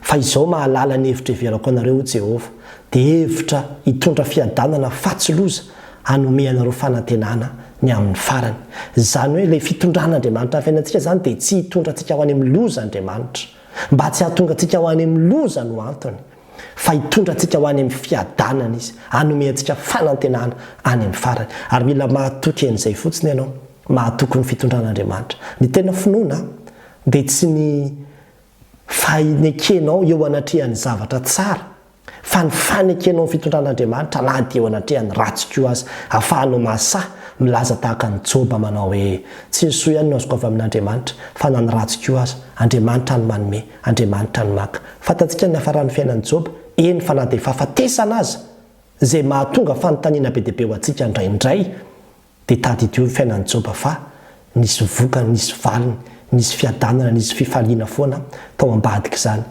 Fa izao mahalala ny hevitra iheverako anareo, hoy Jehovah, dia hevitra hitondra fiadanana fa tsy loza, hanome anareo fanantenana ny amin'ny farany. Izany hoe ilay fitondran'Andriamanitra ny fiainantsika izany dia tsy hitondra antsika ho any amin'ny loza Andriamanitra. Mba tsy hahatonga antsika ho any amin'ny loza no antony, fa hitondra antsika ho any amin'ny fiadanana Izy, hanome antsika fanantenana any amin'ny farany. Ary mila mahatoky an'izay fotsiny ianao, mahatoky ny fitondran'Andriamanitra. Ny tena finoana dia tsy ny fanekenao eo anatrehan'ny zavatra tsara, fa ny fanekenao ny fitondran'Andriamanitra na dia eo anatrehan'ny ratsy koa aza, ahafahanao mahasahy milaza tahaka an'i Joba manao hoe, Tsy ny soa ihany no azoko avy amin'Andriamanitra, fa na ny ratsy koa aza. Andriamanitra no manome, Andriamanitra no maka. Fantatsika ny niafaran'ny fiainan'i Joba, eny fa na dia fahafatesana aza, izay mahatonga fanontaniana be dia be ho antsika indraindray, Dia tadidio ny fiainan'i Joba fa nisy vokany, nisy valiny, nisy fiadanana, nisy fifaliana foana tao ambadik'izany.